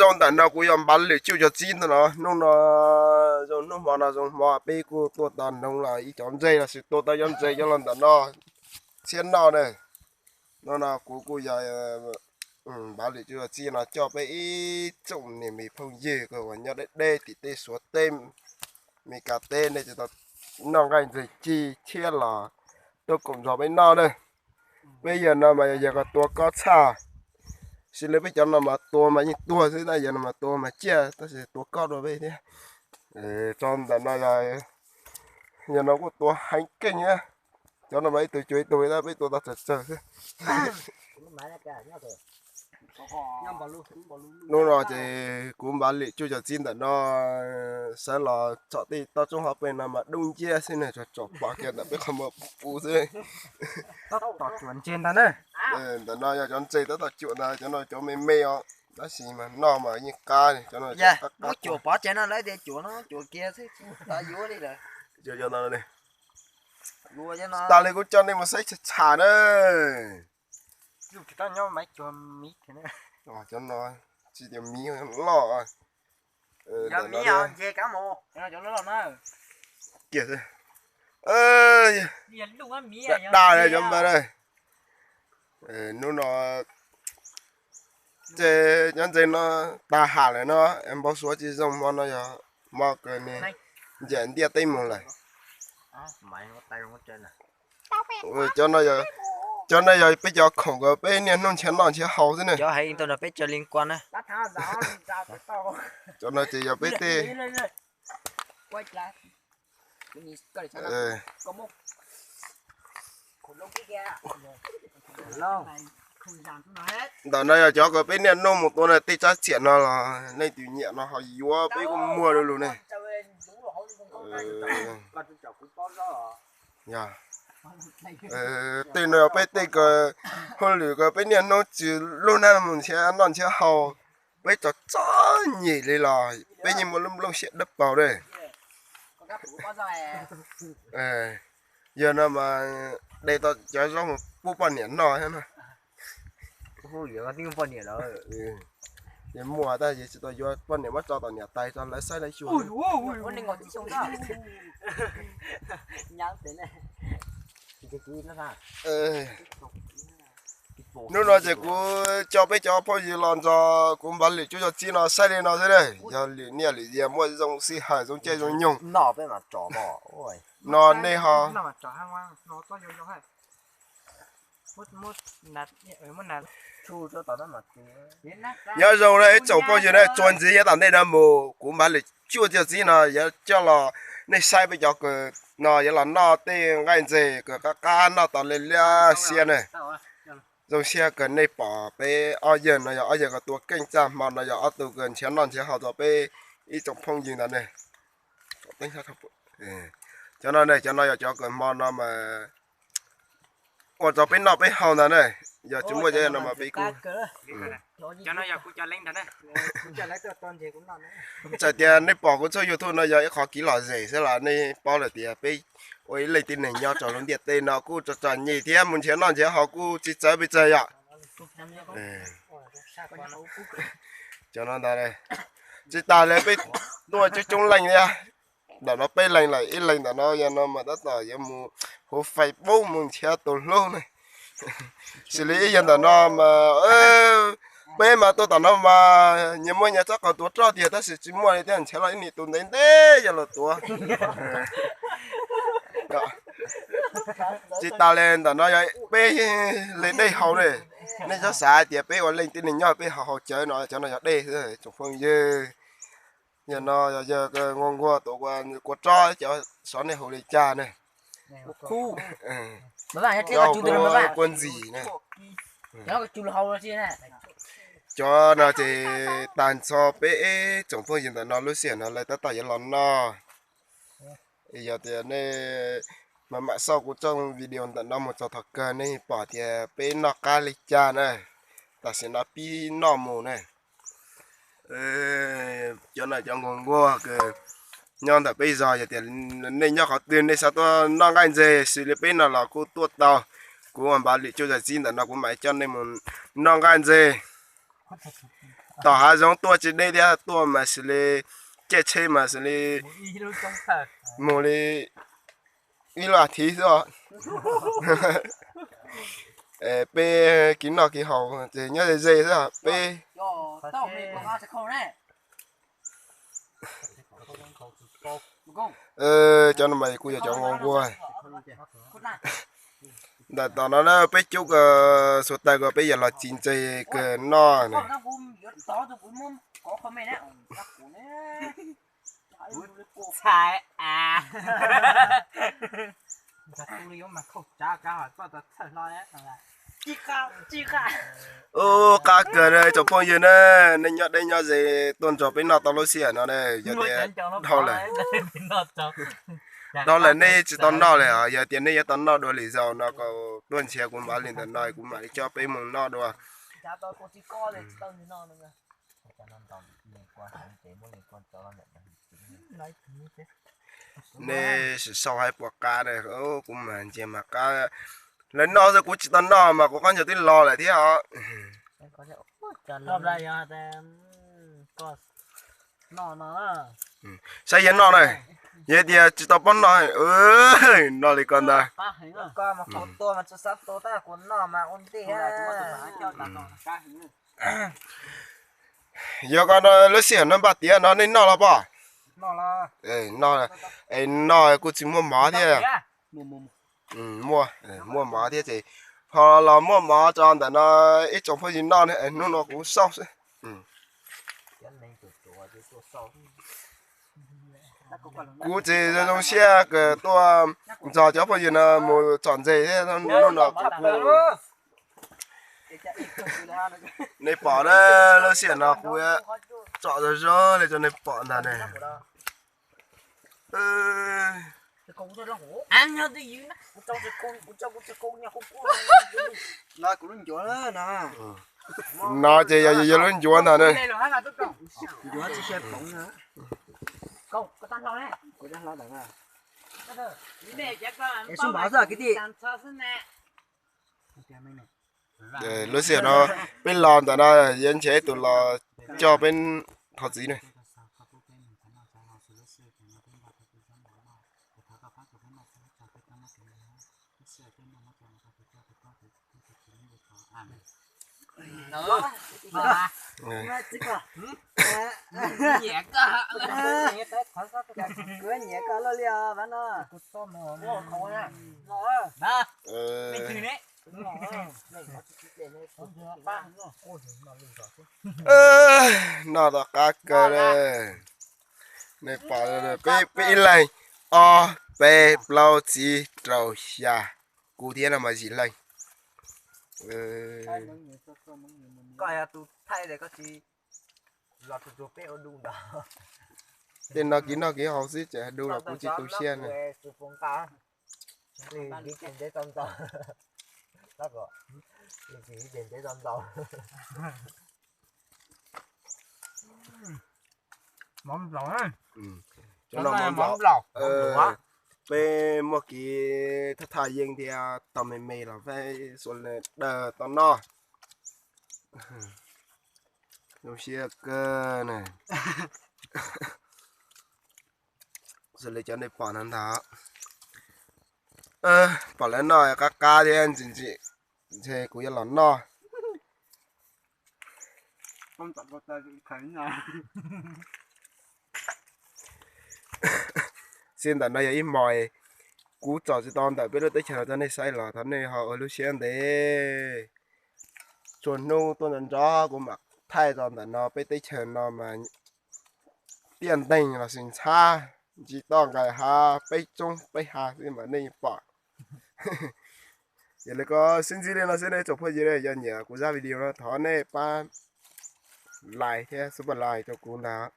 Rau ntawm no kuv yog Npav Lwm Tsuj Cov Txib ntag no. Hnub no zoo hnub hmo no zoo hmo peb kuj tuaj tau noog los ib cov ntses los sis tua tau cov ntses coj los ntawm no txhiab noj ne. Hnub no kuv kuj yog Npav Lwm Tsuj Cov Txib no coj peb ib tsoom niam me phooj ywg uas nyob deb deb tim teb Suav teb, Mes Kas teb nej tsis tau noj nqaij ntses cig thiab los tuaj koom nrog peb noj na. Peb yawg no mas yog yawg ko tua kob tshaj, sis li peb cov no mas tua mas yeej tuag xwb, tab yawg no mas tua mas ciaj tab sis tua kob dua peb thiab. Tso ntawm no, yawg no kuj tua heev keej thiab. Cov no mas ib tug cuag ib tug, peb tua tau tsawg tsawg xwb. Hnub no ces kuv Npav Lwm Tsuj Cov Txib ntawm no sawv los txhom tej toj roob hauv pes no mas dub nciab xwb ne, tsom pom kiag ntawm peb qhov muag puv xwb. Ntawm no yog cov ntses tab tom cuam ntag, cov no cov me me os, tab sis mas noj mas yeej qab, cov no qab qab. Cuam pov tseg no lawv tias cuam no cuam kiag xwb, tsis tas yuav li lawm. Tas li kuv coj nej mus saib tsham tsham na. Cov no tsis tias miv loj. Kiag xwb. Da da cov npawg na. Hnub no ces cov ntses no tag ham lawm no, npau suav tsis zoo, hmo no yog hmo kawg ne, ncaim ntiaj teb mus lawm. Cov no yog peb cov khoom uas peb niaj hnub nrhiav noj nrhiav haus xwb ne. Cov no ces yog peb tej Ntawm no yog cov uas peb niaj hnub mus tua na, tej tsab txiam no los leej twg nyiam no ho yuav peb kuj muag lu lug ne. Tej no yog peb tej uas hauj lwm uas peb niaj hnub tsis lub hnab mus nrhiav noj nrhiav haus, peb txom txom nyem li los peb yeej muaj lub nplooj siab dawb paug ne. Yog no mas de tau cov zaub mus pub poj niam noj thiab no. Yog muaj tab yog tsis tau yuav, poj niam muab tso tom niam tais tso lawv saib lawv xyuas. Hnub no ces kuv coj peb cov phooj ywg los nrog kuv Npav Lwm Cuab Cov Txib no saib li no xwb ne. Yog lwm niaj lwm yig muaj zoo sij hawm zoo caij zoo nyoog no nej ho nyob zoo na ib tsoom phooj ywg na, txuas ntxiv yav tom ntej no mus kuv Npav Lwm Cuab Cov Txib no yuav coj los nej saib peb cov kws no yuav los noj tej nqaij ntses kws qab qab noj tau li liab xiab ne. Zoo siab kws nej pom peb ob yawg no yog ob yawg kws tua keej txaj hmo no yog ob tug kws nrhiav noj nrhiav haus rau peb ib tsoom phooj ywg ntawd ne. Cov no ne, cov no yog cov kws hmo no mas ua rau peb noj peb haus ntag ne. Yog tsis muaj cov no mas peb kuj txawm tias nej pom kuv txoj YouTube no yog ib qhov kev lom zem xwb los nej paub lawm tias peb ua ib leej tib neeg nyob rau lub ntiaj teb no kuj txom txom nyem thiab mus nrhiav noj nrhiav haus kuj tsis txawv pes tsawg yom. Cov no ntag, tsis tas li peb tuaj coob coob leej thiab. Ntawm no peb leeg lawm, ib leeg ntawm no yog no mas tab tom yuav mus hauv Facebook mus nrhiav tus hlub ne. Xws li ib yawg ntawm no mas peb mas tuaj tom no mas nyias muaj nyias txoj qhov tuav roj tiag tab sis tsis muaj li thiab, nrhiav los ib niag tus ntev ntev yog los tuav. Tsis tas li ntawm no yog peb li dej haus ne. Nej txhob xav hais tias peb ua leej tib neeg nyob peb haus haus cawv no, cov no yog dej xwb tsoom phooj ywg. Yog no yog yawg nquag nquag tuav kua roj, cov xyov nej hu li cas ne. Kua ntxim ne. Cov no ces tag nrho peb tsoom phooj ywg ntawm no lub sij hawm no lawv tab tom yuav los noj. Yog tias nej mam mam xauj kuv tsooj video ntawm no mus txog thaum kawg nej pom tias peb noj qab li cas na. Tam sim no pib noj mus ne. Cov no cov nquag nquag kws nyob ntawm peb zos, yog tias nej nyob qhov twg nej xav tuaj noj nqaij ntxeg xws li peb no los kuj tuaj tau. Kuv Npav Lwm Cuab Cov Txib ntawm no kuv mam coj nej mus noj nqaij ntxeg. Tom hav zoov tuaj tsis deb thiab, tuaj mas xws li caij tsheb mas xws li mus li ib lub as thiv xwb os. Peb kev noj kev haus ces nyob ze ze xwb os peb. Cov no mas kuj yog cov nquag. Ntawm tom no na peb cub ko xuas taws ko peb yuav los txiv ntses kawg noj na. Ub, qab kawg tsoom phooj ywg na, nej nyob deb nyob ze tuaj nrog peb noj tau lub sij hawm no na, yog tias dhau lawm, dhau lawm nej tsis tau noj lawm os, yog tias nej yuav tau noj dua lwm zaus no kom tuaj nrhiav kuv mam li ntawm no kuv mam li coj peb mus noj dua. Nej sim sau hais puas qab na, kuv mas ntsia mas qab. Lawv noj xwb kuv tsis tau noj mas kuv qab ncaug twb los lawm thiab os. Saib yog noj na, yog tias tsis tau paub noj, noj li ko ntag. Yog ko lub sij hawm no npaj tiav no nej noj los pom? Noj, es noj kuj tsis muaj mov thiab. Muaj, muaj mov thiab ces ho los muaj mov tso ntawm no ib tsoom phooj ywg noj, hnub no kuv xauj xwb. Kuv ces zoo zoo siab kawg tuaj nrog cov phooj ywg no mus tsom ntses thiab hnub no kuv, nej pom na, lub sij hawm no kuv tsom zoo zoo li rau nej pom ntag ne. No ces yog yog lub ncuav ntag ne. Lub sij hawm no peb los ntawm no yuav nrhiav ib tug los coj peb thov txiv na. Noj tau qab kawg li. Nej pom, peb ib leeg ob peb plaub tsib rau xya, kuv thiab no mas yim leeg. Tej no kev noj kev haus xwb ces du los kuv tsis tu siab na. Cov no mov nplaum. Peb muaj kev thaj thaj yeeb thiab tau me me los peb xuas dawb tau noj. Zoo siab kawg na. Xws li cov nej pom no ntag. Pom lawv noj qab qab thiab ntsim ntsim, ntshe kuv yuav los noj. Xij ntawm no yog ib hmos kuv tsom tsis tau ntawm peb lub teb chaws no rau nej saib los thov nej ho ua lub siab ntev. Tsuas hnub tuaj nrov nrov kuv mam thaij tau ntawm no peb teb chaws no mas tiaj nteeg los sis ntxhab, ntsis toj nqaim hav peb roob peb hav xwb mas nej yeej pom. Yog li ko sib ntsib li no xwb nej tsoom phooj ywg, yog nyiam kuv zaj video no thov nej pab like thiab subscribe rau kuv ntag.